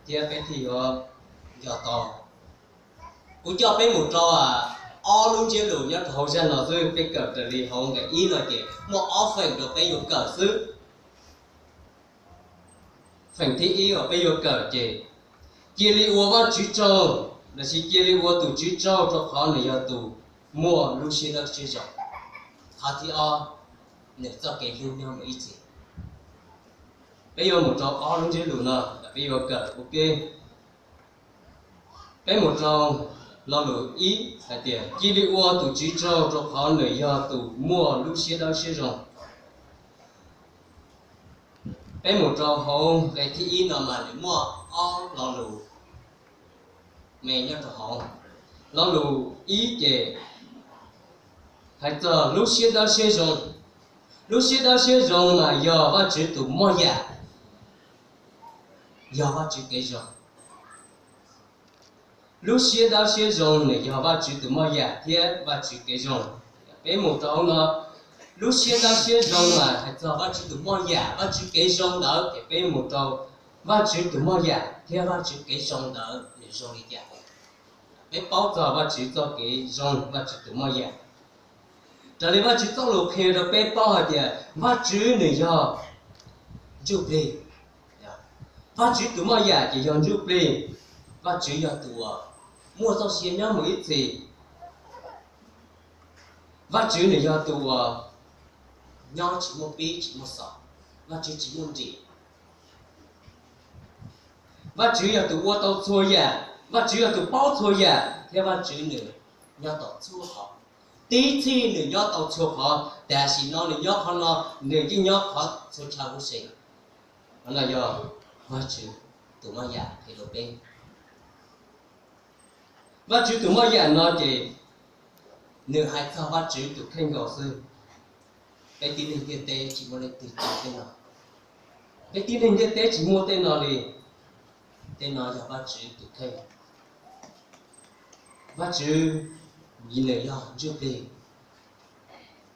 thiab peb thiaj yuav nco tau. Kuv coj peb mus rau ob lub ntsiab lus nyob rau hauv zaj no xwb, peb kawm raws li hauv nqe ib no ces muaj ob feem rau peb yuav kawm xwb. Feem thib ib uas peb yuav kawm ces, cia li ua Vajtswv tsaug, lossis cia li ua tus Tswv tsaug rau qhov nws yog tus muaj lub siab dawb siab zoo. Qhov thib ob, nws txoj kev hlub nyob mus ib txhis. Peb yuav mus rau ob lub ntsiab lus no, peb yuav kawm ua ke. Peb mus rau lo lus ib hais tias, cia li ua tus Tswv tsaug rau qhov nws yog tus muaj lub siab dawb siab zoo. Peb mus rau hauv nqe thib ib no mas nws muaj ob lo lus me nyob rau hauv. Lo lus ib ces hais txog lub siab dawb siab zoo. Lub siab dawb siab zoo mas yog Vajtswv tus moj yam, yog Vajtswv kev zoo. Lub siab dawb siab zoo nws yog Vajtswv tus moj yam thiab Vajtswv kev zoo. Peb mus rau hauv no, lub siab dawb siab zoo mas hais txog Vajtswv tus moj yam, Vajtswv kev zoo ntawd, ces peb mus rau Vajtswv tus moj yam thiab Vajtswv kev zoo ntawd nws zoo li cas. Peb paub txog Vajtswv txoj kev zoo, Vajtswv tus moj yam. Raws li Vajtswv txoj lus qhia rau peb paub hais tias Vajtswv nws yog ntsuj plig. Vajtswv tus moj yam ces yog ntsuj plig. Vajtswv yog tus uas muaj txoj sia nyob mus ib txhis. Vajtswv nws yog tus uas nyob tsis muaj pib tsis muaj xaus, Vajtswv tsis muaj nrim. Vajtswv yog tus ua tau txhua yam, Vajtswv yog tus paub txhua yam, thiab Vajtswv nws nyob tau txhua qhov. Tib txhij nws nyob tau txhua qhov, tam sim no nws nyob qhov no, nws yeej nyob qhov txhua chaw huv si. Qhov no yog Vajtswv tus moj yam qhia rau peb. Vajtswv tus moj yam no ces nws hais txog Vajtswv tus kheej nkaus xwb. Peb tib neeg ntiaj teb tsis muaj leej twg tau tej no. Peb tib neeg ntiaj teb tsis muaj tej no li. Tej no yog Vajtswv tus kheej. Vajtswv nws yog ntsuj plig,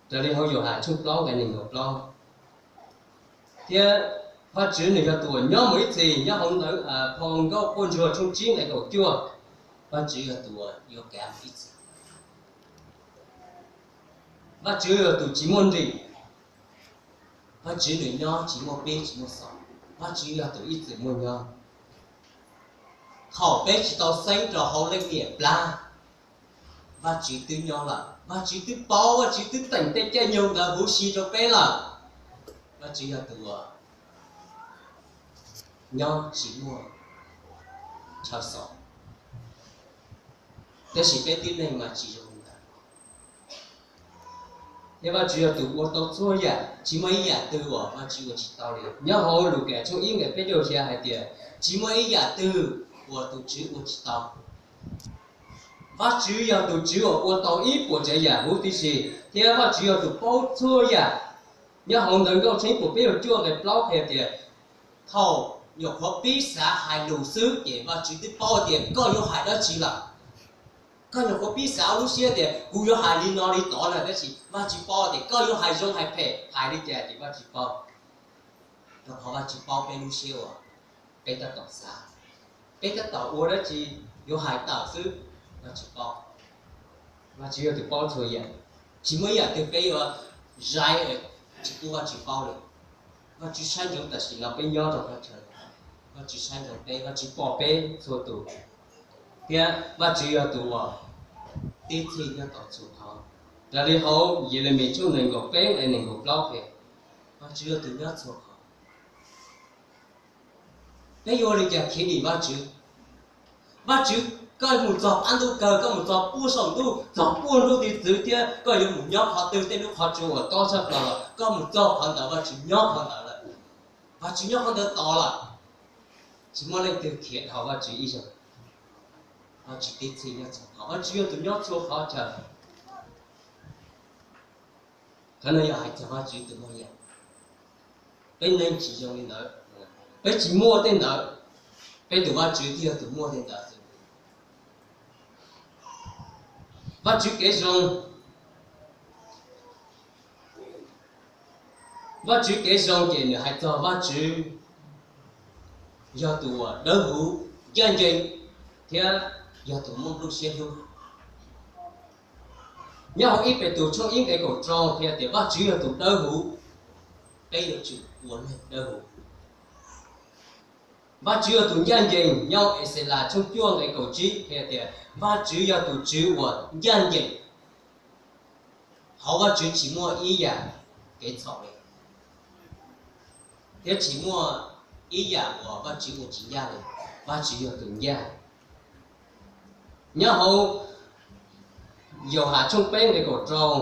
raws li hauv Yauhas tshooj plaub nqe nees nkaum plaub. Thiab Vajtswv nws yog tus uas nyob mus ib txhis, nyob hauv ntawv phau Nkauj Quaj Ntsuag tshooj tsib nqe kaum cuaj, Vajtswv yog tus uas yuav kav mus ib txhis. Vajtswv yog tus tsis muaj nrim, Vajtswv nws nyob tsis muaj pib tsis muaj xaus, Vajtswv yog tus ib txwm muaj nyob. Thaum peb tsis tau xeeb rau hauv leej niam plab, Vajtswv twb nyob lawm, Vajtswv twb paub, Vajtswv twb teem tej caij nyoog ntawd huv si rau peb lawm. Vajtswv yog tus uas nyob tsis muaj chaw xaus. Tab sis peb tib neeg mas tsis zoo li ntawd. Thiab Vajtswv yog tus ua tau txhua yam, tsis muaj ib yam twg uas Vajtswv ua tsis tau li. Nyob hauv Lukas tshooj ib nqe peb caug xya hais tias, tsis muaj ib yam twg uas tus Tswv ua tsis tau. Vajtswv yog tus Tswv uas ua tau ib puas tsav yam huv tib si, thiab Vajtswv yog tus paub txhua yam. Nyob hauv ntawv Nkauj tshooj ib puas peb caug cuaj nqe plaub qhia tias, thaum nyuam qhuav pib xav hais lus xwb ces Vajtswv twb paub tias koj yuav hais dab tsi lawm. Koj nyuam qhuav pib xav lub siab tias kuv yuav hais li no li tod na, tab sis Vajtswv paub tias koj yuav hais zoo hais phem hais li cas ces Vajtswv paub. Rau qhov Vajtswv paub peb lub siab uas peb tab tom xav, peb tab tom ua dab tsi yuav hais tawm xwb, Vajtswv paub. Vajtswv yog tus paub txhua yam, tsis muaj ib yam twg peb yuav zais tsis pub Vajtswv paub li. Vajtswv saib ntsoov tam sim no peb nyob rau qhov chaw, Vajtswv saib ntsoov peb, Vajtswv pom peb txhua tus, thiab Vajtswv yog tus uas tib txhij nyob tau txhua qhov. Raws li hauv Yelemis tshooj nees nkaum peb nqe nees nkaum plaub qhia, Vajtswv yog tus nyob txhua qhov. Peb yuav ua li cas khiav dim Vajtswv? Vajtswv, koj mus txog qab ntuj kawg, koj mus txog puag saum ntuj, txog puag nruab tiv txwv thiab koj yuav mus nyob qhov twg, tej lub qhov tsua uas tob tshaj plaws los koj mus txog qhov ntawd, Vajtswv nyob qhov ntawd lawm. Vajtswv nyob qhov ntawd tos lawm. Tsis muaj leej twg khiav dhau Vajtswv ib zaug. Vajtswv tib txhij nyob txhua qhov, Vajtswv yog tus nyob txhua qhov chaw. Qhov no yog hais txog Vajtswv tus muaj yam. Peb neeg tsis zoo li ntawd, peb tsis muaj tej ntawd, peb tus Vajtswv thiaj yog tus muaj tej ntawd xwb. Vajtswv kev zoo, Vajtswv kev zoo ces nws hais txog Vajtswv yog tus uas dawb huv, ncaj ncees, thiab yog tus muaj nplooj siab hlub. Nyob hauv ib Petus tshooj ib nqe kaum rau qhia tias Vajtswv yog tus dawb huv, peb yuav tsum ua neeg dawb huv. Vajtswv yog tus ncaj ncees, nyob hauv Exelas tshooj cuaj nqe kaum tsib qhia tias Vajtswv yog tus Tswv uas ncaj ncees. Hauv Vajtswv tsis muaj ib yam kev txhaum li, thiab tsis muaj ib yam uas Vajtswv ua tsis ncaj li. Vajtswv yog tus ncaj. Nyob hauv Yauhas tshooj peb nqe kaum rau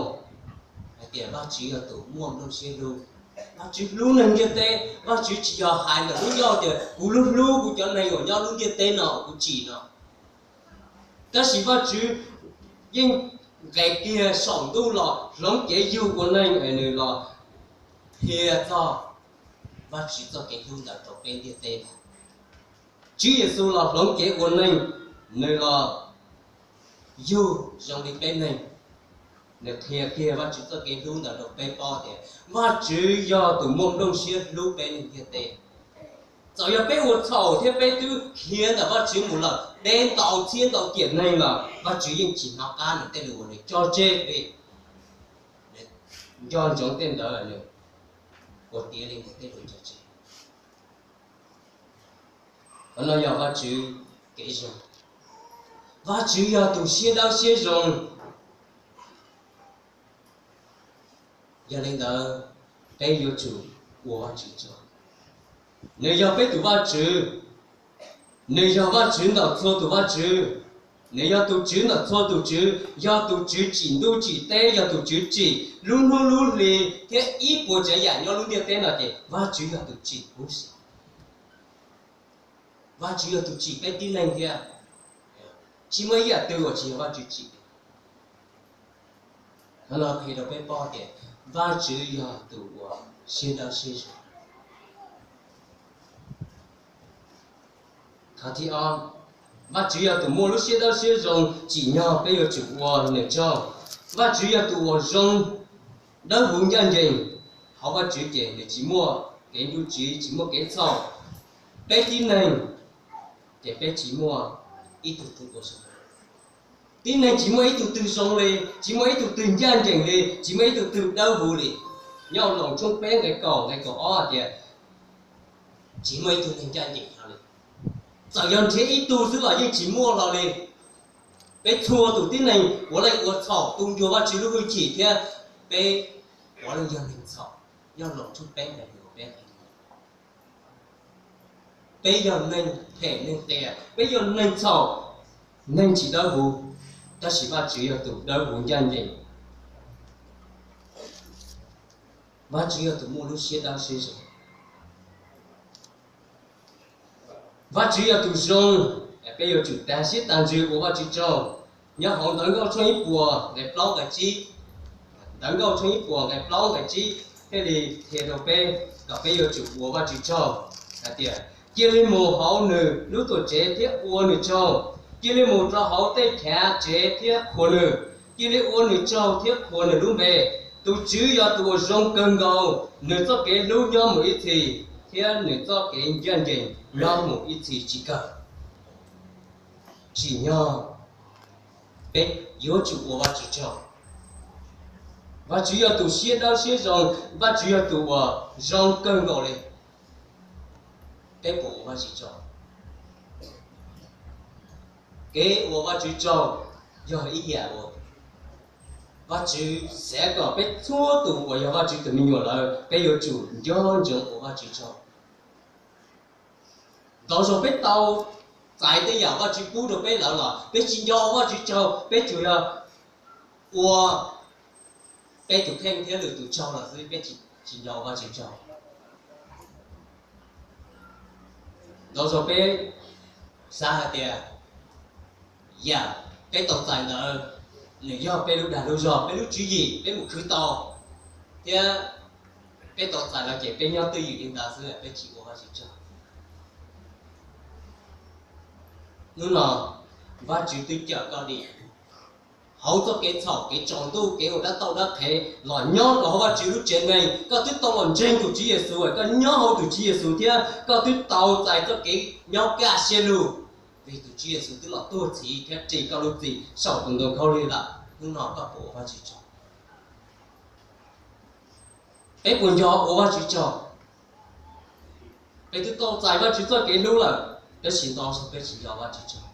hais tias Vajtswv yog tus muaj nplooj siab hlub. Vajtswv hlub neeg ntiaj teb. Vajtswv tsis yog hais ntawm lub ncauj tias kuv hlub hlub kuv cov neeg uas nyob lub ntiaj teb no kuv tsim no. Tab sis Vajtswv yeej nqes kiag saum ntuj los hloov cev yug ua neeg es nws los qhia txog Vajtswv txoj kev hlub ntawd rau peb ntiaj teb ntag. Tswv Yexus los hloov cev ua neeg, nws los yug zoo li peb neeg. Nws qhia kiag Vajtswv txoj kev hlub ntawd rau peb paub tias Vajtswv yog tus muaj nplooj siab hlub peb neeg ntiaj teb. Txawm yog peb ua txhaum thiab peb twb khiav ntawm Vajtswv mus lawm deb ntau txhiab ntau tiam neeg los Vajtswv yeej tsis hnov qab nws tej lus uas nws tso tseg peb. Nco ntsoov tej ntawd, nws ua tiav li nws tej lus tso tseg. Qhov no yog Vajtswv kev zoo. Vajtswv yog tus siab dawb siab zoo. Yog li ntawd, peb yuav tsum ua Vajtswv tsaug. Nws yog peb tus Vajtswv. Nws yog Vajtswv ntawm txhua tus vaj tswv. Nws yog tus tswv ntawm txhua tus tswv, yog tus tswv tsim ntuj tsim teb, yog tus tswv tsim lub hnub lub hli thiab ib puas tsav yam nyob lub ntiaj teb no ces Vajtswv yog tus tsim huv si. Vajtswv yog tus tsim peb tib neeg thiab. Tsis muaj ib yam twg uas tsis yog Vajtswv tsim. Qhov no qhia rau peb paub tias Vajtswv yog tus uas siab dawb siab zoo. Qhov thib ob, Vajtswv yog tus muaj lub siab dawb siab zoo tsim nyog peb yuav tsum ua nws tsaug. Vajtswv yog tus uas zoo, dawb huv ncaj ncees. Hauv Vajtswv ces nws tsis muaj kev ntsuj tsiv, tsis muaj kev txhaum. Peb tib neeg ces peb tsis muaj ib tug twg ua zoo. Tib neeg tsis muaj ib tug twg zoo li, tsis muaj ib tug twg ncaj ncees li, tsis muaj ib tug twg dawb huv li. Nyob Loos tshooj peb nqe kaum nqe kaum ob hais tias tsis muaj ib tug neeg ncaj ncees hlo li. Txawm yog nrhiav ib tug xwb los yeej tsis muaj hlo li. Peb txhua tus tib neeg puav leej ua txhaum tu ncua Vajtswv lub hwj chim thiab peb puav leej yog neeg txhaum. Nyob Loos tshooj peb nqe kaum peb, peb yog neeg phem neeg qias, peb yog neeg txhaum, neeg tsis dawb huv, tab sis Vajtswv yog tus dawb huv ncaj ncees. Vajtswv yog tus muaj lub siab dawb siab zoo. Vajtswv yog tus zoo, peb yuav tsum tag siab tag ntsws ua Vajtswv tsaug. Nyob hauv Ntawv Nkauj tshooj ib puas nqe plaub nqe tsib, Ntawv Nkauj tshooj ib puas nqe plaub nqe tsib thiaj li qhia rau peb kom peb yuav tsum ua Vajtswv tsaug hais tias, cia li mus hauv nws lub tuam tsev thiab ua nws tsaug, cia li mus rau hauv tej chav tsev thiab qhuas nws, cia li ua nws tsaug thiab qhuas nws lub npe. Tus Tswv yog tus uas zoo kawg nkaus, nws txoj kev hlub nyob mus ib txhis, thiab nws txoj kev ncaj ncees nyob mus ib txhis tsis kawg. Tsim nyog peb yuav tsum ua Vajtswv tsaug. Vajtswv yog tus siab dawb siab zoo, Vajtswv yog tus uas zoo kawg nkaus li. Peb puas ua Vajtswv tsaug? Kev ua Vajtswv tsaug yog ib yam uas Vajtswv xav kom peb txhua tus uas yog Vajtswv tus me nyuam lawm, peb yuav tsum nco ntsoov ua Vajtswv tsaug. Ntau zaus peb tau txais tej yam Vajtswv pub rau peb lawm los peb tsis nco ua Vajtswv tsaug, peb tsuas yog ua peb tus kheej thiab lwm tus tsaug los xwb, peb tsis nco ua Vajtswv tsaug. Ntau zaus peb xav hais tias yam peb tau txais ntawd nws yog peb lub dag lub zog, peb lub tswv yim, peb mus khwv tau, thiab peb tau txais los ces peb nyob twj ywm li ntawd xwb, peb tsis ua Vajtswv tsaug. Hnub no Vajtswv twb cawm koj dim, hauv txoj kev txhaum, kev tsaus ntuj, kev ua dab tauj dab qhev los nyob rau hauv Vajtswv lub tsev neeg. Koj twb tau los ntseeg tus Tswv Yexus, koj nyob hauv tus Tswv Yexus thiab koj twb tau txais txoj kev nyob kaj siab lug, vim tus Tswv Yexus twb los tuag txhiv thiab ris koj lub txim saum tus ntoo khaub lig lawm. Hnub no koj puas ua Vajtswv tsaug? Peb puas nco ua Vajtswv tsaug? Peb twb tau txais Vajtswv txoj kev hlub lawm, tab sis ntau zaus peb tsis nco Vajtswv tsaug.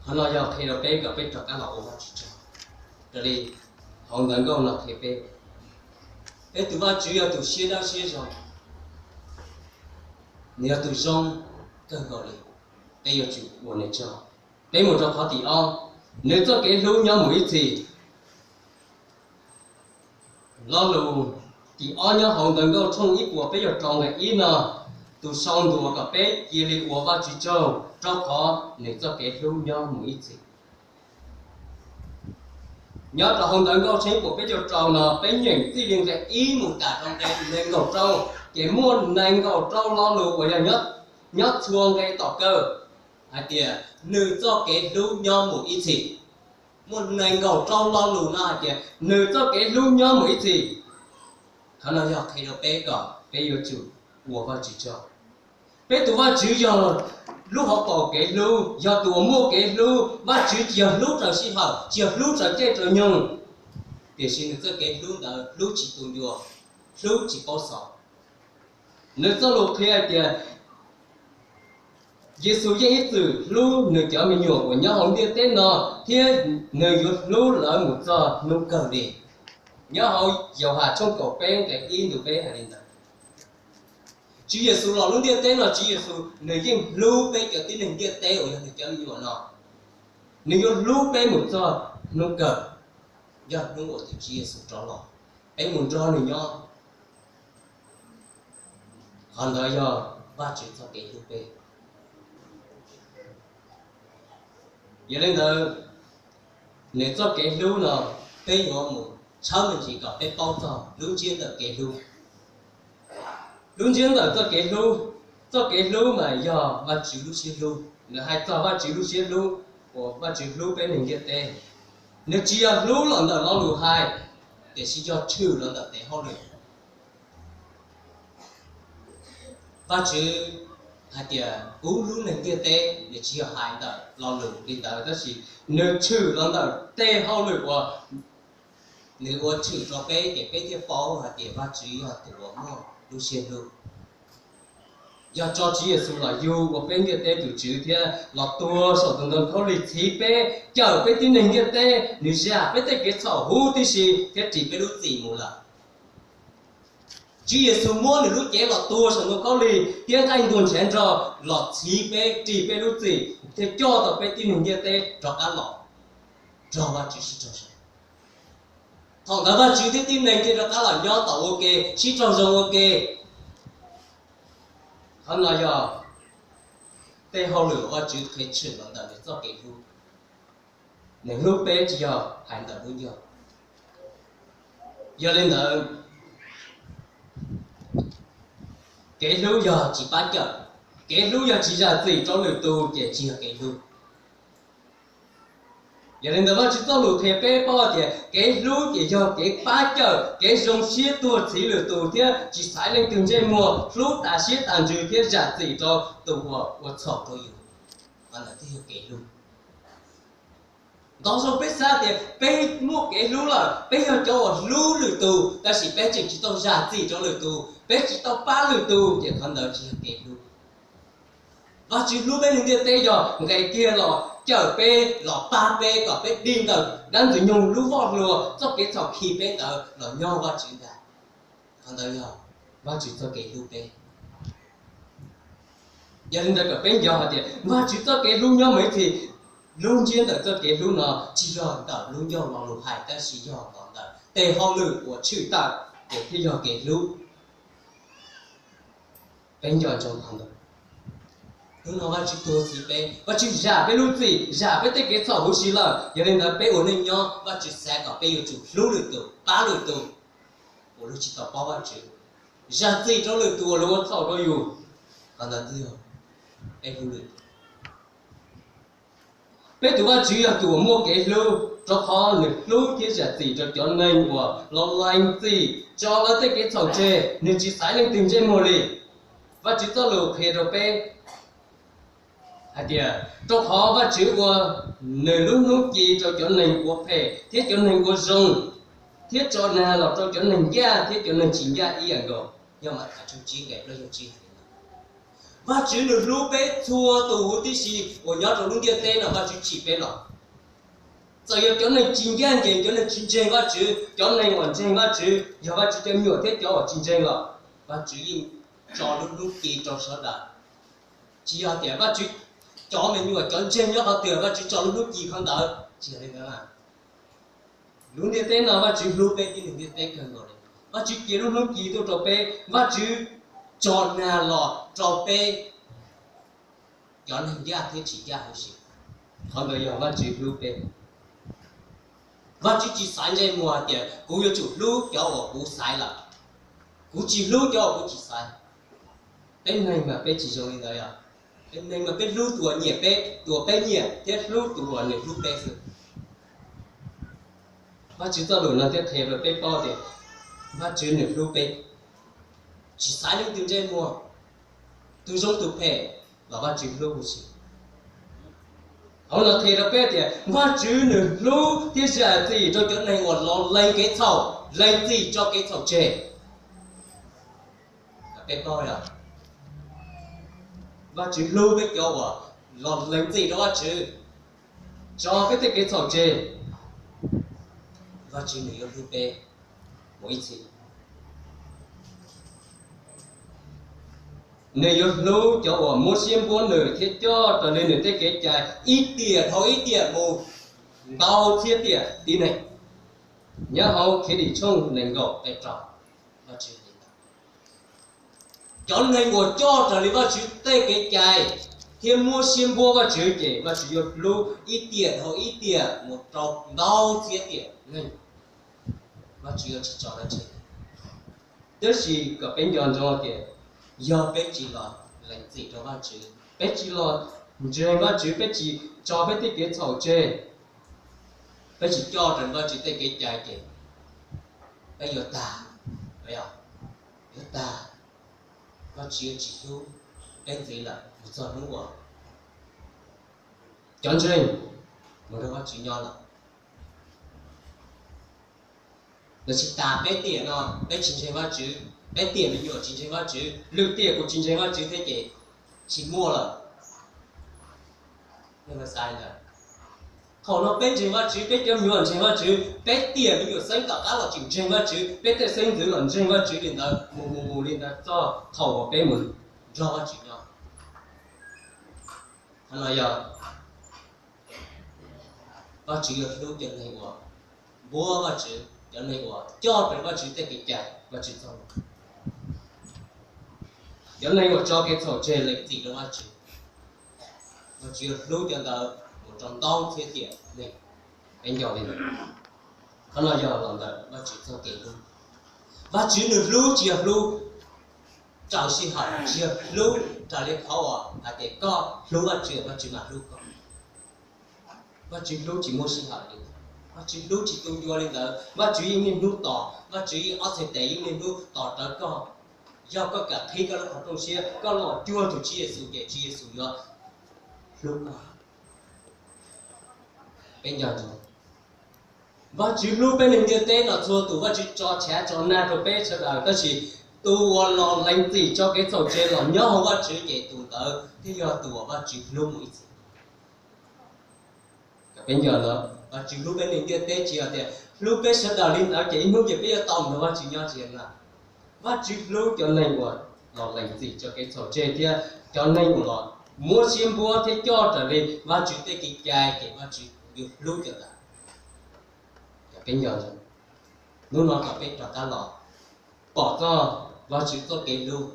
Qhov no yog qhia rau peb kom peb rov qab los ua Vajtswv tsaug. Raws li hauv ntawv nkauj no qhia peb, peb tus Vajtswv yog tus siab dawb siab zoo, nws yog tus zoo kawg nkaus li. Peb yuav tsum ua nws tsaug. Peb mus rau qhov tim ob, nws txoj kev hlub nyob mus ib txhis. Lo lus tim ob nyob hauv ntawv nkauj tshooj ib puas peb caug rau nqe ib no, tus sau ntuas kom peb cia li ua Vajtswv tsaug rau qhov nws txoj kev hlub nyob mus ib txhis. Nyob rau hauv ntawv nkauj tshooj ib puas peb caug rau no peb nyeem txij li nqe ib mus tas rau nqe nees nkaum rau, ces muaj nees nkaum rau lo lus uas yog nyob txhua nqe tom kawg hais tias nws txoj kev hlub nyob mus ib txhis. Muaj nees nkaum rau lo lus no hais tias nws txoj kev hlub nyob mus ib txhis. Qhov no yog qhia rau peb kom peb yuav tsum ua Vajtswv tsaug. Peb tus Vajtswv yog lub hauv paus kev hlub, yog tus uas muaj kev hlub. Vajtswv tsis yog hlub raws sij hawm, tsis yog hlub raws caij raws nyoog, tiam sis nws txoj kev hlub ntawd hlub tsis tu ncua, hlub tsis paub xaus. Nws txoj lus qhia hais tias Yexus yeej ib txwm hlub nws cov me nyuam uas nyob hauv ntiaj teb no, thiab nws yuav hlub lawv mus txog hnub kawg li. Nyob hauv Yauhas tshooj kaum peb nqe ib ntu peb hais li ntawd. Tswv Yexus los lub ntiaj teb no, Tswv Yexus nws yeej hlub peb cov tib neeg ntiaj teb uas yog nws cov me nyuam no. Nws yuav hlub peb mus txog hnub kawg, yog hnub uas tus Tswv Yexus rov los, peb mus nrog nws nyob. Qhov ntawd yog Vajtswv txoj kev hlub peb. Yog li ntawd, nws txoj kev hlub no peb yuav mus tshawb me ntsis kom peb paub txog lub ntsiab ntawm kev hlub. Lub ntsiab ntawm txoj kev hlub, txoj kev hlub mas yog Vajtswv lub siab hlub. Nws hais txog Vajtswv lub siab hlub uas Vajtswv hlub peb neeg ntiaj teb. Nws tsis yog hlub los ntawm lo lus hais, tiam sis yog tshwm los ntawm tes hauj lwm. Vajtswv hais tias kuv hlub neeg ntiaj teb, nws tsis yog hais ntawm lo lus li ntawd, tab sis nws tshwm los ntawm tej hauj lwm uas nws ua tshwm rau peb, ces peb thiaj paub hais tias Vajtswv yog tus uas muaj lub siab hlub. Yog tso Tswv Yexus los yug ua peb ntiaj teb tus Tswv thiab los tuag saum tus ntoo khaub lig txhiv peb, cawm peb tib neeg ntiaj teb, nws zam peb tej kev txhaum huv tib si thiab ris peb lub txim mus lawm. Tswv Yexus muab nws lub cev los tuag saum ntoo khaub lig thiab nqaij ntuag ntshav nrog los txhiv peb, ris peb lub txim thiab coj tau peb tib neeg ntiaj teb rov qab los nrog Vajtswv sib raug zoo. Thaum ntawd Vajtswv thiab tib neeg thiaj rov qab los nyob tau ua ke, sib raug zoo ua ke. Qhov no yog tej hauj lwm Vajtswv qhia tshwm los ntawm nws txoj kev hlub. Nws hlub peb tsis yog hais ntawm lub ncauj. Yog li ntawd, kev hlub yog tsis pab cawm, kev hlub yog tsis zam txim rau lwm tus ces tsis yog kev hlub. Yog li ntawd Vajtswv txoj lus qhia peb paub tias kev hlub ces yog kev pab cawm, kev zoo siab tuag txhiv lwm tus thiab tsis xaiv leej twg ntsej muag, hlub tas siab tas ntsws thiab zam txim rau tus uas ua txhaum rau yus. Qhov ntawd thiaj yog kev hlub. Ntau zaus peb xav tias peb muaj kev hlub lawm, peb yog cov uas hlub lwm tus, tab sis peb tseem tsis tau zam txim rau lwm tus, peb tsis tau pab lwm tus, ces qhov ntawd tsis yog kev hlub. Vajtswv hlub peb neeg ntiaj teb yog nqes kiag los cawm peb, los pab peb kom peb dim ntawm dab ntxwg nyoog lub voj hlua, txoj kev txhaum khi peb ntawd los nyob Vajtswv ntag. Qhov ntawd yog Vajtswv txoj kev hlub peb. Yog li ntawd kom peb nco hais tias Vajtswv txoj kev hlub nyob mus ib txhis. Lub ntsiab ntawm txoj kev hlub no tsis yog ntawm lub ncauj lo lus hais, tab sis yog los ntawm tej hauj lwm uas tshwm tawm ces thiaj yog kev hlub. Peb nco ntsoov qhov ntawd. Hnub no Vajtswv tuag txhiv peb, Vajtswv zam peb lub txim, zam peb tej kev txhaum huv si lawm. Yog li ntawd peb ua neej nyob, Vajtswv xav kom peb yuav tsum hlub lwm tus, pab lwm tus uas luag tsis tau paub Vajtswv, zam txim rau lwm tus uas luag ua txhaum rau yus. Qhov ntawd twb yog peb hlub lwm tus. Peb tus Vajtswv yog tus uas muaj kev hlub, rau qhov nws hlub thiab zam txim rau cov neeg uas los lees txim tso lawv tej kev txhaum tseg, nws tsis xaiv leej twg ntsej muag li. Vajtswv txoj lus qhia rau peb hais tias, rau qhov Vajtswv ua nws lub hnub ci rau cov neeg ua phem thiab cov neeg ua zoo, thiab tso nag los rau cov neeg ncaj thiab cov neeg tsis ncaj ib yam nkaus. Yog Mathais tshooj tsib nqe plaub caug tsib hais li no. Vajtswv nws hlub peb txhua tus huv tib si uas nyob rau lub ntiaj teb no Vajtswv tsim peb los. Txawm yog cov neeg tsis ncaj ncees, cov neeg tsis ntseeg Vajtswv, cov neeg uas ntseeg Vajtswv, yog Vajtswv cov me nyuam thiab cov uas tsis ntseeg los, Vajtswv yeej tso lub hnub ci rau sawv daws. Tsis yog tias Vajtswv cov me nyuam cov ntseeg nyob qhov twg Vajtswv tso lub hnub ci qhov ntawd, tsis yog li ntawd. Lub ntiaj teb no Vajtswv hlub peb tib neeg ntiaj teb kawg nkaus li. Vajtswv cia lub hnub ci tuaj rau peb, Vajtswv tso nag los rau peb cov neeg ncaj thiab tsis ncaj huv si. Qhov ntawd yog Vajtswv hlub peb. Vajtswv tsis xaiv ntsej muag hais tias kuv yuav tsum hlub cov uas kuv xaiv lawm, kuv tsis hlub cov uas kuv tsis xaiv. Peb neeg mas peb tsis zoo li ntawd os. Peb neeg mas peb hlub tus uas nyiam peb, tus uas peb nyiam, thiab hlub tus uas nws hlub peb xwb. Vajtswv txoj lus no thiaj qhia rau peb paub tias Vajtswv nws hlub peb, tsis xaiv leej twg ntsej muag, tus zoo tus phem los Vajtswv hlub huv si. Qhov no qhia rau peb tias Vajtswv nws hlub thiab zam txim rau cov neeg uas los lees kev txhaum, lees txim tso kev txhaum tseg. Peb paub, Vajtswv hlub peb cov uas los lees txim rau Vajtswv, tso peb tej kev txhaum tseg. Vajtswv nws yuav hlub peb mus ib txhis. Nws yuav hlub cov uas muab siab npuab nws thiab coj raws li nws tej kev cai ib tiam dhau ib tiam mus ntau txhiab tiam tib neeg. Nyob hauv Khiavdim tshooj nees nkaum nqe rau, Vajtswv hais li ntawd. Cov neeg uas coj raws li Vajtswv tej kev cai thiab muab siab npuab Vajtswv ces Vajtswv yuav hlub ib tiam dhau ib tiam mus rau ntau txhiab tiam neeg. Vajtswv yuav tsis tso dab tsi. Tab sis kom peb nco ntsoov tias yog peb tsis los lees txim rau Vajtswv, peb tsis los ntseeg Vajtswv, peb tsis tso peb tej kev txhaum tseg, peb tsis coj raws Vajtswv tej kev cai ces peb yuav tag, yuav tag. Vajtswv yuav tsis hlub peb ntxiv lawm mus txog hnub uas cov ntseeg mus nrog Vajtswv nyob lawm. Lawv tsis tas peb tiam no, peb tsis ntseeg Vajtswv, peb tiam me nyuam tsis ntseeg Vajtswv, lwm tiam kuv tsis ntseeg Vajtswv thiab ces tsis muaj lawm. Thaum no peb ntseeg Vajtswv, peb cov me nyuam ntseeg Vajtswv, peb tiam me nyuam xeeb tom qab los tseem ntseeg Vajtswv, peb tej xeeb ntxwv los ntseeg Vajtswv li ntawd mus mus mus li ntawd txog thaum uas peb mus nrog Vajtswv nyob. Qhov no yog Vajtswv yuav hlub cov neeg uas npuab Vajtswv, cov neeg uas coj raws Vajtswv tej kev cai, Vajtswv txoj lus. Cov neeg uas tso kev txhaum tseg lees txim rau Vajtswv, Vajtswv yuav hlub cov ntawd mus rau ntau txhiab tiam neeg. Peb nco li ntawd. Qhov no yog los ntawm Vajtswv txoj kev hlub. Vajtswv nws hlub tsis yog hlub raws sij hawm, tsis yog hlub raws li qhov uas hais tias koj hlub Vajtswv, Vajtswv mam hlub koj. Vajtswv hlub tsis muaj sij hawm li ntawd, Vajtswv hlub tsis tu ncua li ntawd. Vajtswv yeej niaj hnub tos, Vajtswv yeej ob txhais tes yeej niaj hnub tos rawv koj. Yog koj kam qhib koj lub qhov rooj siab, koj los cuag tus Tswv Yexus ces Tswv Yexus yuav hlub koj. Peb nco ntsoov, Vajtswv hlub peb neeg ntiaj teb no txhua tus, Vajtswv tso chav tso nag rau peb sawv daws, tab sis tus uas los lees txim tso kev txhaum tseg los nyob hauv Vajtswv ces tus ntawd thiaj yog tus uas Vajtswv hlub mus ib txhis. Peb nco ntsoov, Vajtswv hlub peb neeg ntiaj teb tsis yog tias hlub peb sawv daws li ntawd ces ib hnub ces peb yuav tau mus nrog Vajtswv nyob, tsis yog li ntawd. Vajtswv hlub cov neeg uas los lees txim tso kev txhaum tseg thiab cov neeg uas los muab siab npuab thiab coj raws li Vajtswv tej kev cai ces Vajtswv yuav hlub cov ntawd. Peb nco ntsoov, hnub no kom peb rov qab los pom txog Vajtswv txoj kev hlub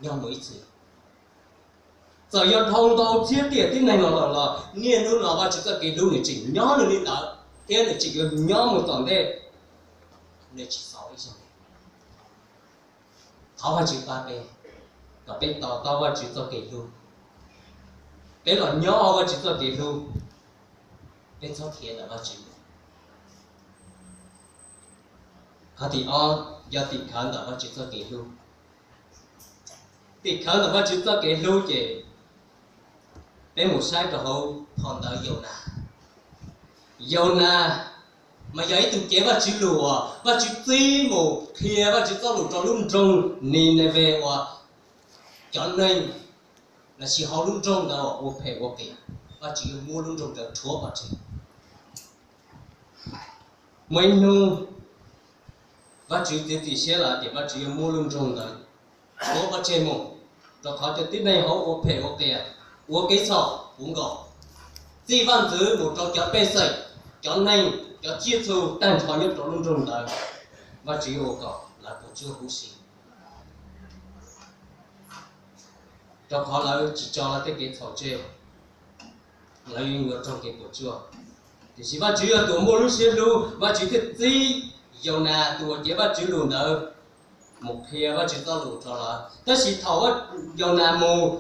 nyob mus ib txhis. Txawm yog dhau ntau txhiab tiam tib neeg los lawm los niaj hnub no Vajtswv txoj kev hlub nws tseem nyob nws li ntawd thiab nws tseem yuav nyob mus tom ntej, nws tsis xaus ib zaug li. Thov Vajtswv pab peb kom peb to taub Vajtswv txoj kev hlub, peb los nyob hauv Vajtswv txoj kev hlub. peb txhob khiav ntawm Vajtswv. Qhov tim ob yog tim khawv ntawm Vajtswv txoj kev hlub. Tim khawv ntawm Vajtswv txoj kev hlub ces peb mus saib rau hauv phau ntawv Yaunas. Yaunas mas yog ib tug cev Vajtswv lus uas Vajtswv txib mus qhia Vajtswv txoj lus rau lub nroog Nineves uas cov neeg lossis hauv lub nroog ntawd ua phem ua qias, Vajtswv yuav muab lub nroog ntawd rhuav pov tseg. Muaj ib hnub Vajtswv txiav txim siab lawm tias Vajtswv yuav muab lub nroog ntawd rhuav pov tseg mus, rau qhov cov tib neeg hauv ua phem ua qias, ua kev txhaum puv nkaus, txij vaj ntxwv mus rau cov pej xeem, cov neeg, cov tsiaj txhu tag nrho nyob rau lub nroog ntawd, Vajtswv yuav ua kom lawv puas tsuaj huv si, rau qhov lawv tsis tso lawv tej kev txhaum tseg, lawv yuav raug kev puas tsuaj. Tiam sis Vajtswv yog tus muaj lub siab hlub, Vajtswv thiaj txib Yaunas tus uas cev Vajtswv lus ntawd mus qhia Vajtswv txoj lus rau lawv. Tab sis thaum Yaunas mus,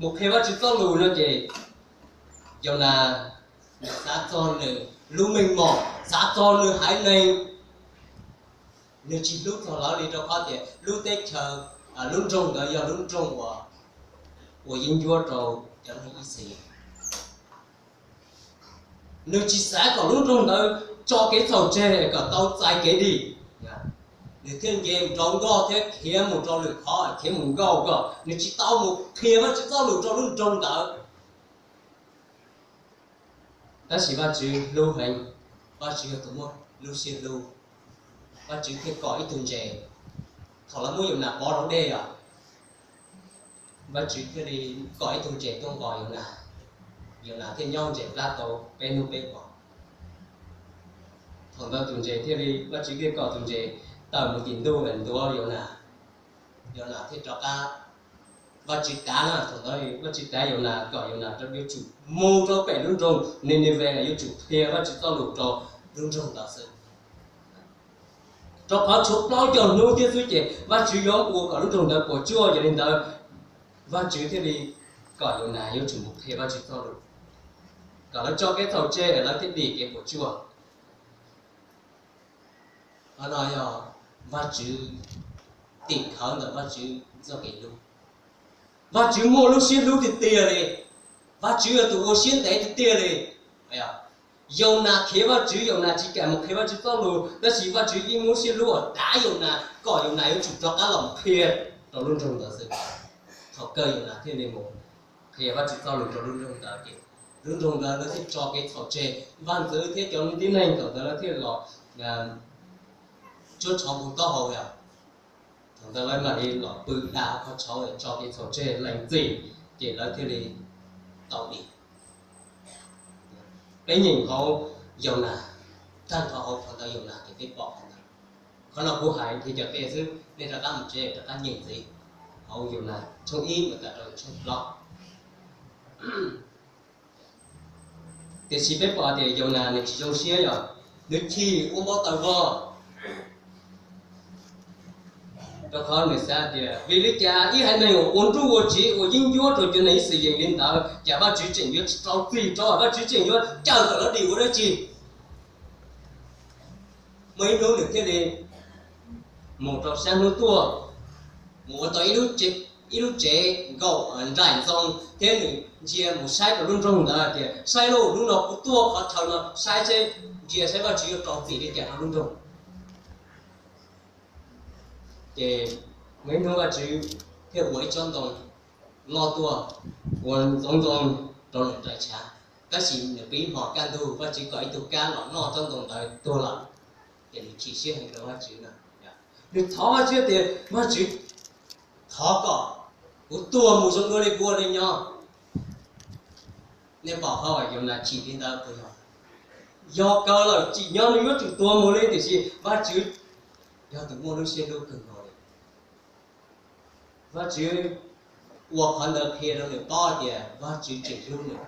mus qhia Vajtswv txoj lus no ces Yaunas xav txog nws lub meej mom, xav txog nws haiv neeg, nws tsis hlub txog lawv li, rau qhov tias lub teb chaws, lub nroog ntawd yog lub nroog uas ua yeeb ncuab rau cov neeg Ixayees. Nws tsis xav kom lub nroog ntawd tso kev txhaum tseg kom tau txais kev dim, nws thiaj nce nrov nkoj thiab khiav mus rau lwm qhov, khiav mus nkauj kom nws tsis tau mus qhia Vajtswv txoj lus rau lub nroog ntawd. Tab sis Vajtswv hlub heev, Vajtswv yog tus muaj lub siab hlub, Vajtswv thiaj kom ib tug ntses. Thaum lawv muab Yaunas pov rau dej os, Vajtswv thiaj li kom ib tug ntses tuaj nqos Yaunas, Yaunas thiaj nyob ntses plab tau peb hnub peb hmo. Thaum ntawd tus ntses thiaj li, Vajtswv thiaj kom tus ntses tawm mus tim ntuj ntuav Yaunas, Yaunas thiaj rov qab, Vajtswv tav na, thaum ntawd Vajtswv tav Yaunas kom Yaunas yuav tsum mus rau pem lub nroog Nineves, yuav tsum qhia Vajtswv txoj lus rau lub nroog ntawd xwb. Rau qhov tshuav plaub caug hnub thiab xwb ces Vajtswv yuav ua kom lub nroog ntawd puas tsuaj, yog li ntawd Vajtswv thiaj li kom Yaunas yuav tsum mus qhia Vajtswv txoj lus, kom lawv tso kev txhaum tseg lawv thiaj dim kev puas tsuaj. Qhov no yog Vajtswv, tim khawv ntawm Vajtswv txoj kev hlub. Vajtswv muaj lub siab hlub tiag tiag li, Vajtswv yog tus ua siab ntev tiag tiag li. Yaunas khiav Vajtswv, Yaunas tsis kam mus qhia Vajtswv txoj lus, tab sis Vajtswv yeej muaj siab hlub uas tav Yaunas kom Yaunas yuav tsum rov qab los qhia rau lub nroog ntawd xwb. Thaum kawg Yaunas thiaj li mus qhia Vajtswv txoj lus rau lub nroog ntawd ces lub nroog ntawd lawv thiaj tso kev txhaum tseg, vaj ntxwv thiab cov tib neeg thaum ntawd lawv thiaj los tsuab tshauv puv taub hau. Thaum ntawd lawv mam li los pw da qhov tshauv tso kev txhaum tseg lees txim, ces lawv thiaj li tau dim. Peb nyeem hauv Yaunas, tag nrho hauv phau ntawv Yaunas ces peb pom qhov ntawd. Qhov no kuv hais nrhiav cov tej xwb, nej rov qab mus tsev rov qab nyeem ntxiv hauv Yaunas tshooj ib mus tas rau tshooj plaub. Tiam sis peb pom tias Yaunas nws tsis zoo siab, yog nws chim ua npau taws vog, rau qhov nws xav tias vim li cas ib haiv neeg uas ua nruj ua tsiv ua yeeb ncuab rau cov neeg Ixayees li ntawd, cas Vajtswv tseem yuav tsis rau txim rau, Vajtswv tseem yuav cawm kom lawv dim ua dab tsi. Muaj ib hnub nws thiaj li mus rau sab hnub tuaj, mus ua tau ib lub tsev nkaum nraim ntxoo thiab nws ntsia mus saib rau lub nroog ntawd tias, saib lauj, hnub no kuv tuaj qhov chaw no saib seb, ntsia saib Vajtswv yuav rau txim li cas rau lub nroog. Ces muaj ib hnub Vajtswv thiaj ua ib tsob ntoo loj tuaj, ua ntxoov ntxoo rau nws nraim tshav. Tab sis nws pw ib hmos kaj ntug Vajtswv kom ib tug kab los noj tsob ntoo ntawd tuag lawm, ces nws chim siab heev rau Vajtswv na. Nws thov Vajtswv tias, Vajtswv, thov kom kuv tuag mus zoo dua li kuv ua neej nyob. Nej pom qhov uas Yaunas chim li ntawd puas yog? Yog kawg lawm, tsim nyog nws yuav tsum tuag mus li, tiam sis Vajtswv yog tus muaj lub siab hlub kawg nkaus li. Vajtswv ua qhov ntawd qhia rau nws paub tias Vajtswv tseem hlub nws.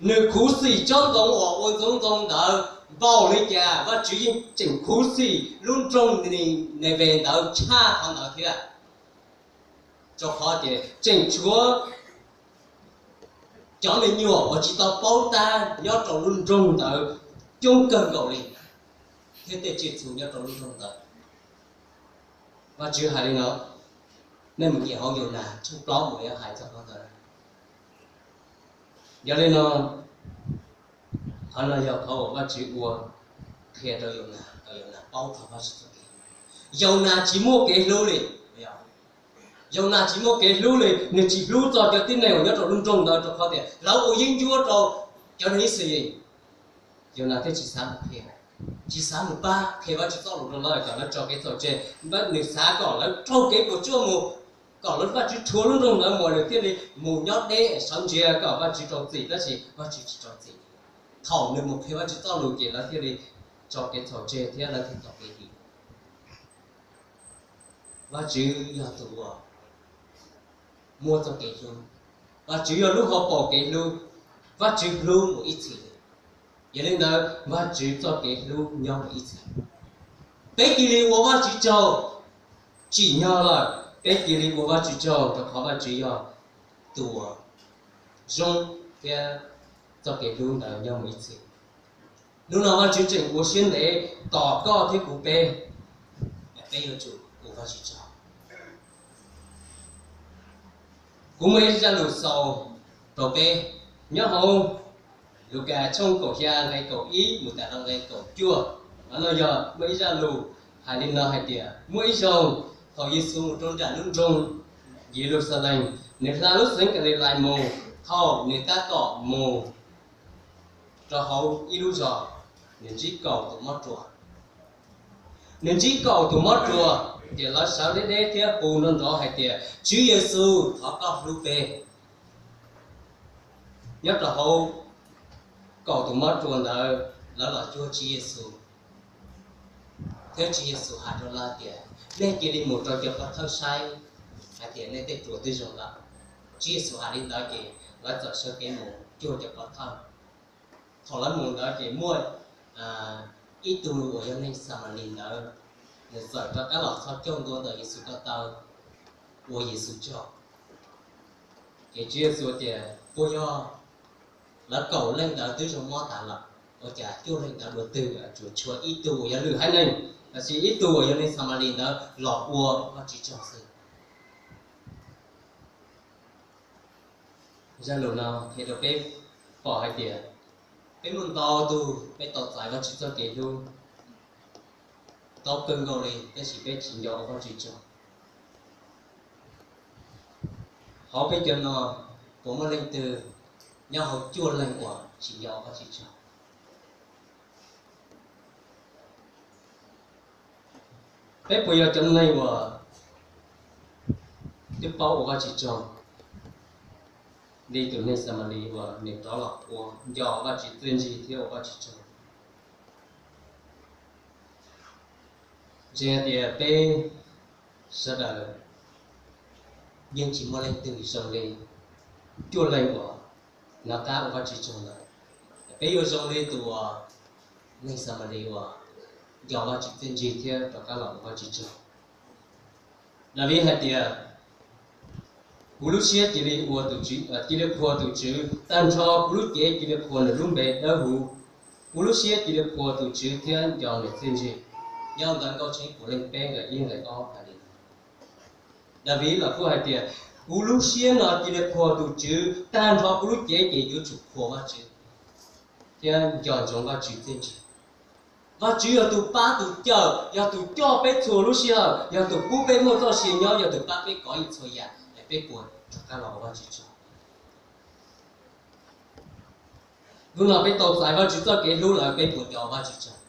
Nws khuv xim tsob ntoo uas ua ntxoov ntxoo ntawd npaum li cas, Vajtswv yeej tseem khuv xim lub nroog Nineves ntawd tshaj qhov ntawd thiab. Rau qhov tias tseem tshuav Cov me nyuam uas tsis tau paub tab nyob rau lub nroog ntawd coob kawg nkaus li, thiab tej tsiaj txhu nyob rau lub nroog ntawd. Vajtswv hais li no, nej mus nyeem hauv Yaunas tshooj plaub mus yuav hais txog qhov ntawd. Yog li no, qhov no yog qhov uas Vajtswv ua qhia rau Yaunas kom Yaunas paub txog Vajtswv txoj kev. Yaunas tsis muaj kev hlub li. Yaunas tsis muaj kev hlub li, nws tsis hlub txog cov tib neeg uas nyob rau lub nroog ntawd rau qhov tias lawv ua yeeb ncuab rau cov neeg Yixalayees. Yaunas thiaj tsis xav mus qhia, tsis xav mus pab qhia Vajtswv txoj lus rau lawv kom lawv tso kev txhaum tseg. Nws xav kom lawv raug kev puas tsuaj mus, kom lawv Vajtswv rhuav lub nroog ntawd mus, nws thiaj li mus nyob deb sawv ntsia kom Vajtswv rau txim, tab sis Vajtswv tsis rau txim. Thaum nws mus qhia Vajtswv txoj lus ces lawv thiaj li tso kev txhaum tseg thiab lawv thiaj tau kev dim. Vajtswv yog tus uas muaj txoj kev hlub. Vajtswv yog lub hauv paus kev hlub. Vajtswv hlub mus ib txhis. Yog li ntawd, Vajtswv txoj kev hlub nyob mus ib txhis. Peb cia li ua Vajtswv tsaug. Tsim nyog lawm, peb cia li ua Vajtswv tsaug rau qhov Vajtswv yog tus uas zoo thiab txoj kev hlub ntawd nyob mus ib txhis. Hnub no Vajtswv tseem ua siab ntev tos koj thiab kuv peb, peb yuav tsum ua Vajtswv tsaug. Kuv muaj ib zaj lus xaus rau peb nyob hauv Lukas tshooj kaum xya nqe kaum ib mus tas rau nqe kaum cuaj. Qhov no yog muaj ib zaj lus hais li no hais tias, muaj ib zaug thaum Yexus mus rau nram lub nroog Yeluxalees, nws hla lub xeev Kalilais mus. Thaum nws tab tom mus rau hauv ib lub zos, nws ntsib kaum tus mob ruas. Nws ntsib kaum tus mob ruas, ces lawv sawv deb deb thiab hu nrov nrov hais tias, Tswv Yexus, thov koj hlub peb. Nyob rau hauv kaum tus mob ruas ntawd, lawv los cuag Tswv Yexus, thiab Tswv Yexus hais rau lawv tias, nej cia li mus rau cov pov thawj saib hais tias nej tej ruas twb zoo lawm. Tswv Yexus hais li ntawd ces lawv txawm sawv kev mus cuag cov pov thawj. Thaum lawv mus ntawd ces muaj ib tug uas yog neeg Xamalis ntawd, nws txawm rov qab los txhos caug ntua ntawm Yexus ko taw, ua Yexus tsaug. Ces Tswv Yexus tias, puas yog lawv kaum leej ntawd twb zoo mob tas lawm, ua cas cuaj leeg ntawd dua twg, tsuas tshuav ib tug uas yog lwm haiv neeg, tab sis ib tug uas yog neeg Xamalis ntawd los ua Vajtswv tsaug xwb? Zaj lus no qhia rau peb pom hais tias peb muaj ntau tug peb tau txais Vajtswv txoj kev hlub tau kawg nkaus li, tab sis peb tsis nco ua Vajtswv tsaug. Hauv peb cov no, puas muaj leej twg nyob hauv cuaj leeg uas tsis nco ua Vajtswv tsaug? Peb puas yog cov neeg uas twb paub ua Vajtswv tsaug li tus neeg Xamalis uas nws rov los ua nco Vajtswv txiaj ntsig thiab ua Vajtswv tsaug? Ntseeg hais tias peb sawv daws yeej tsis muaj leej twg zoo li cuaj leeg uas nov qab ua Vajtswv tsaug ntawd. Peb yuav zoo li tus uas neeg Xamalis uas nco Vajtswv txiaj ntsig thiab rov qab los ua Vajtswv tsaug. Daviv hais tias, kuv lub siab cia li ua tus Tswv, cia li qhuas tus Tswv, tag nrho kuv lub cev cia li qhuas nws lub npe dawb huv. Kuv lub siab cia li qhuas tus Tswv thiab nco nws txiaj ntsig. Nyob ntawv Nkauj Tsheej puav leej peb nqe ib nqe ob hais li no. Daviv los kuj hais tias, kuv lub siab no cia li qhuas tus Tswv, tag nrho kuv lub cev ces yuav tsum qhuas Vajtswv thiab nco ntsoov Vajtswv txiaj ntsig. Vajtswv yog tus pab tus cawm, yog tus coj peb txhua lub sij hawm, yog tus pub peb muaj txoj sia nyob, yog tus pab peb kov yeej txhua yam, es peb puas rov qab los ua Vajtswv tsaug? Hnub no peb tau txais Vajtswv txoj kev hlub lawm, peb puas nco ua Vajtswv tsaug?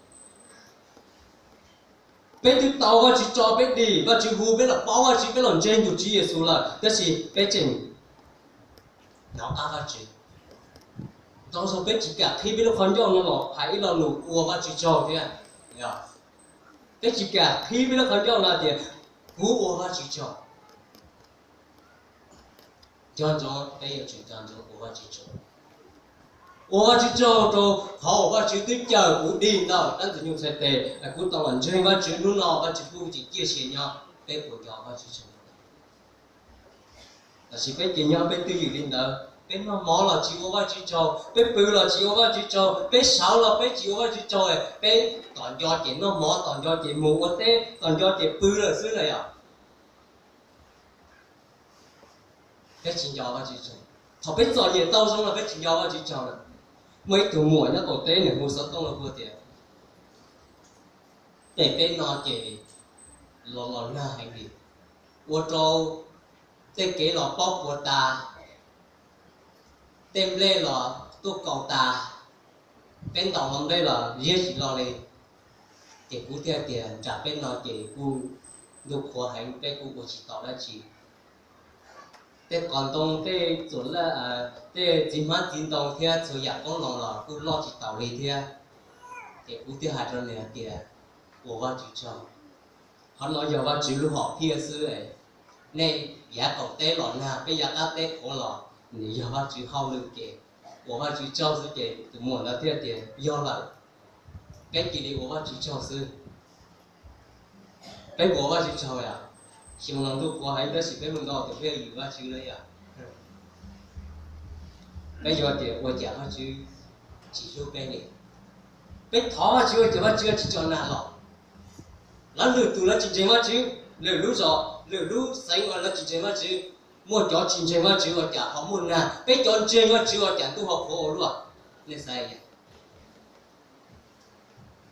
Peb twb tau Vajtswv tso peb dim, Vajtswv hu peb los paub Vajtswv, peb los ntseeg tus Tswv Yexus lawm, tab sis peb tseem nov qab Vajtswv. Ntau zaug peb tsis kam qhib peb lub qhov ncauj no los hais ib lo lus ua Vajtswv tsaug thiab. Peb tsis kam qhib peb lub qhov ncauj no tias, kuv ua Vajtswv tsaug. Nco ntsoov, peb yuav tsum nco ntsoov ua Vajtswv tsaug. Ua Vajtswv tsaug rau qhov uas Vajtswv twb cawm kuv dim ntawm dab ntxwg nyoog txhais tes, kuv tau los ntseeg Vajtswv, hnub no Vajtswv pub kuv tseem ciaj sia nyob, peb puas nco Vajtswv tsaug? Tab sis peb cia nyob peb twj ywm li ntawd, Peb noj mov los tsis ua Vajtswv tsaug, peb pw los tsis ua Vajtswv tsaug, peb sawv los peb tsis ua Vajtswv tsaug, peb tom nco ces noj mov, tom nco ces mus ua teb, tom nco ces pw lawm xwb na yom. Peb tsis nco Vajtswv tsaug. Thaum peb txom nyem tau zoo los peb tsis nco Vajtswv tsaug lawm. Muaj ib tug muam nyob qaum teb nws hu xov tooj los hu tias, tej peb no ces los los nag heev li, ua rau tej kev los pob puas tas, tej nplej los tuaj kaus tas, peb ntaus hlo nplej los ziab tsis lo li. Ces kuv thiaj tias nram peb no ces kuj ntuj qhuav heev, peb kuj ua tsis tau dab tsi. Tej qos ntoo, tej txuas laj, tej txiv hmab txiv ntoo thiab txhua yam qoob loo los kuj loj tsis taus li thiab. Ces kuv thiaj hais rau nws hais tias, ua Vajtswv tsaug, qhov no yog Vajtswv lub hom phiaj xwb. Nej yav qaum teb los nag, peb yav qab teb qhuav los, nws yog Vajtswv hauj lwm ces ua Vajtswv tsaug xwb. Ces tus muam ntawd thiaj tias yog lawm, peb cia li ua Vajtswv tsaug xwb. Peb ua Vajtswv tsaug yom, xyoo no ntuj qhuav heev tab sis peb mus nto tus pheej yws Vajtswv na yom. Peb yuav tias ua cas Vajtswv tsis hlub peb li? Peb thov Vajtswv ua cas Vajtswv tsis tso nag los? Lawv lwm tus lawv tsis ntseeg Vajtswv, lwm lub zos lwm lub xeev uas lawv tsis ntseeg Vajtswv, muaj cov tsis ntseeg Vajtswv ua cas ho muaj nag, peb cov ntseeg Vajtswv ua cas ntuj ho qhuav ua luaj? Nej xav,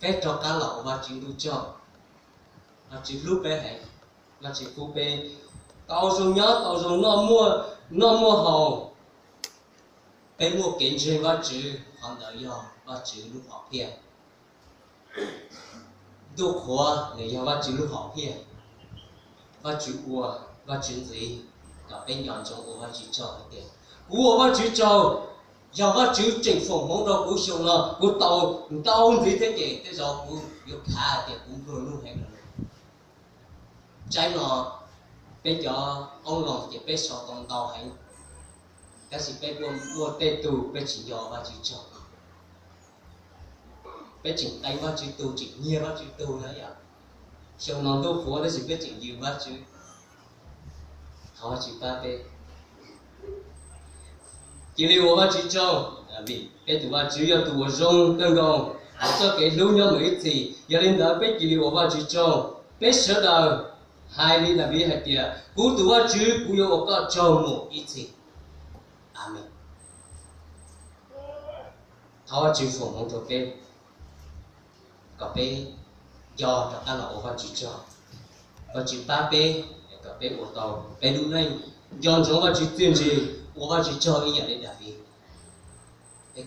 peb rov qab los ua Vajtswv ntuj tsaug. Vajtswv hlub peb heev, Vajtswv pub peb tau zoo nyob tau zoo noj muaj haus. Peb muaj kev ntseeg Vajtswv, qhov ntawd yog Vajtswv lub hom phiaj. Ntuj qhuav nws yog Vajtswv lub hom phiaj. Vajtswv ua, Vajtswv ntxiv, kom peb nco ntsoov ua Vajtswv tsaug hais tias, kuv ua Vajtswv tsaug, yog Vajtswv tseem foom hmoov rau kuv xyoo no, kuv tau ntau ntxiv thiab ces tej zaum kuv yuav khav tias kuv nplua nuj heev lawm. Tsaib no peb cov qoob loo ces peb sau tau ntau heev, tab sis peb muaj tej tug peb tsis nco Vajtswv tsaug. Peb tseem qee Vajtswv tug, tseem nyiag Vajtswv tug na yom. Xyoo no ntuj qhuav tab sis peb tseem yws Vajtswv. Thov Vajtswv pab peb, cia li ua Vajtswv tsaug, vim peb tus Vajtswv yog tus uas zoo kawg nkaus, nws txoj kev hlub nyob mus ib txhis. Yog li ntawd peb cia li ua Vajtswv tsaug. Peb sawv daws hais li Daviv hais tias, kuv tus Vajtswv, kuv yuav ua koj tsaug mus ib txhis. Amees. Thov Vajtswv foom hmoov rau peb, kom peb nco rov qab los ua Vajtswv tsaug. Vajtswv pab peb kom peb ua tau peb lub neej nco ntsoov Vajtswv txiaj ntsig, ua Vajtswv tsaug ib yam li Daviv. Peb